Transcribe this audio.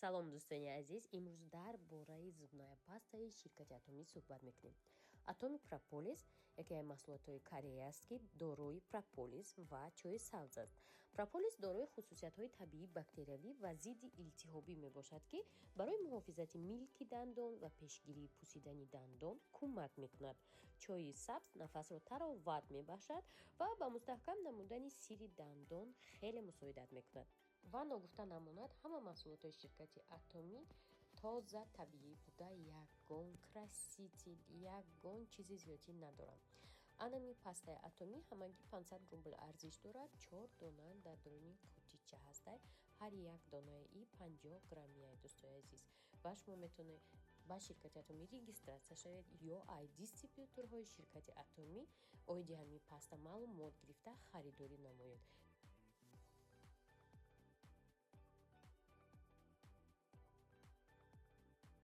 Салом, дӯстони азиз! Имрӯз дар бораи зубная пастаи ширкати Атомӣ суҳбат мекунем. Атоми прополис яке аз маҳсулотҳои Корея аст, ки дорои прополис ва чойи сабз аст. Прополис дорои хусусиятҳои табиӣ, бактериявӣ ва зидди илтиҳобӣ мебошад, ки барои муҳофизати милки дандон ва пешгирии пусидани дандон кӯмак мекунад. Чойи сабз нафасро тароват мебахшад ва ба мустаҳкам намудани сири дандон хеле мусоидат мекунад. Ва ногуфта намонад, ҳама маҳсулотҳои ширкати Атомӣ тоза, табиӣ буда, ягон краситель, ягон чизи зиёдӣ надоранд. Анами пастаи Атомӣ ҳамагӣ 500 рубл арзиш дорад. Чор дона дар даруни қутича ҳастай. Ҳар як донаи и 50 граммия. Дӯстои азиз, ва шумо метавонед ба ширкати Атомӣ регистрация шавед ё ай дистрибьюторҳои ширкати Атомӣ оиди ҳамин паста маълумот гирифта, харидорӣ намоед.